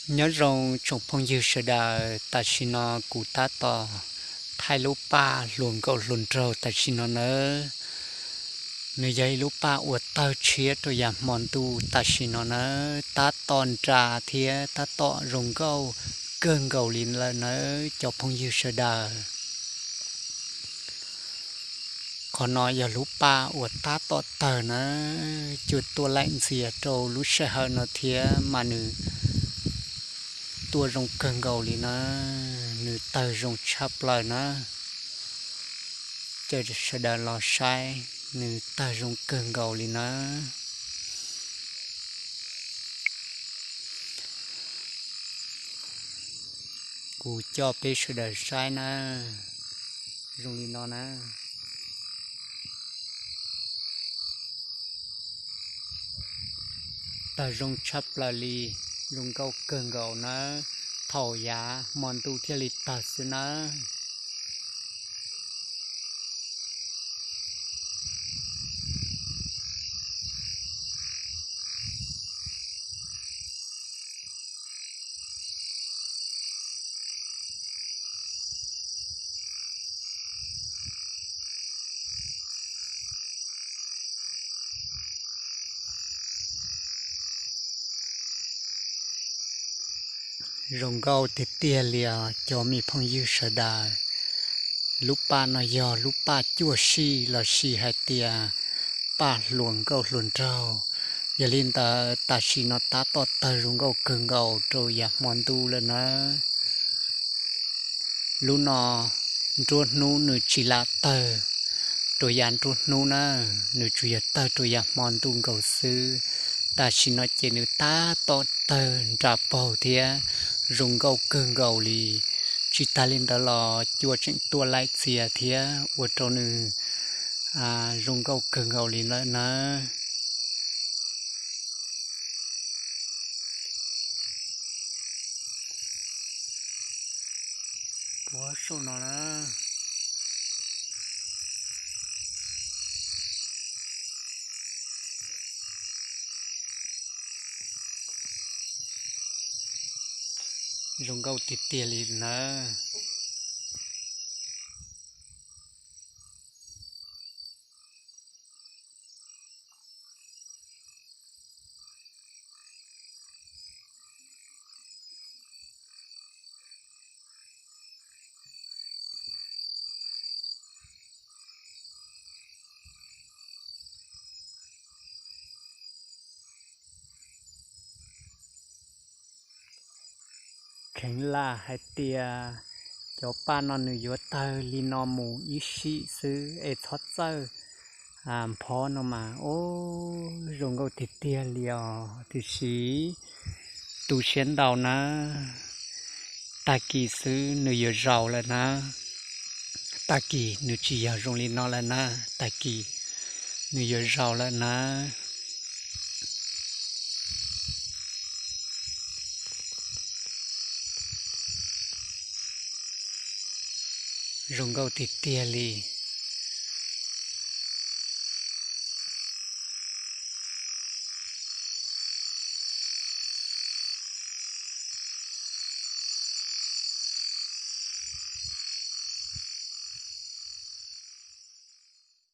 Nyob zoo tsoom phooj ywg sawv daws, tam sim no kuv tab tom thaij lub paj hluas nkauj hluas nraug tam sim no nawb. Nws yog ib lub paj uas tawg tshiab rau yav hmo ntuj tam sim no nawb, tab tom nra thiab tab tom zoo nkauj kawg nkaus li lawm nawb cov phooj ywg sawv daws. Qhov no yog lub paj uas tab tom tawg nawb, cua tuaj laim ntxias rau lub sij hawm no thiab mas nws tuaj zoo kawg nkaus li nawb, nws tawg zoo tshaj plaws nawb. Caw sawv daws los saib, nws tawg zoo kawg nkaus li nawb. Kuv coj peb sawv daws saib nawb, zoo li no na. Tawg zoo tshaj plaws li, zoo nkauj kawg nkaus nawb, thaum yav hmo ntuj thiaj li tawg xwb nawb. Zoo nkauj tiag tiag li os cov me phooj ywg sawv daws. Lub paj no yog lub paj cuaj sij lossis hais tias paj hluas nkauj hluas nraug. Yog li ntawd tam sim no tab tom tawg zoo nkauj kawg nkaus rau yav hmo ntuj lawm nawb. Lub no nruab hnub nws tsis lam tawg rau yav nruab hnub na, nws tsuas yog tawg rau yav hmo ntuj nkaus xwb. Tam sim no ces nws tab tom tawg nra paug thiab zoo nkauj kawg nkaus li. Tsis tas li ntawd los cua tseem tuaj laim txias thiab ua rau nws zoo nkauj kawg nkaus li lawm nawb. Puag saum no na. Zoo nkauj tiag tiag li nawb. Kheev lam hais tias cov paj no nws yuav tawg li no mus ib sim xwb es txhob txawj nphob no mas, o, zoo nkauj tiag tiag li os. Tiam sis tu siab ntau na, tag kis xwb nws yuav zaus lawm na, tag kis nws tsis yog zoo li no lawm na, tag kis nws yuav zaus lawm na. Zoo nkauj tiag tiag li.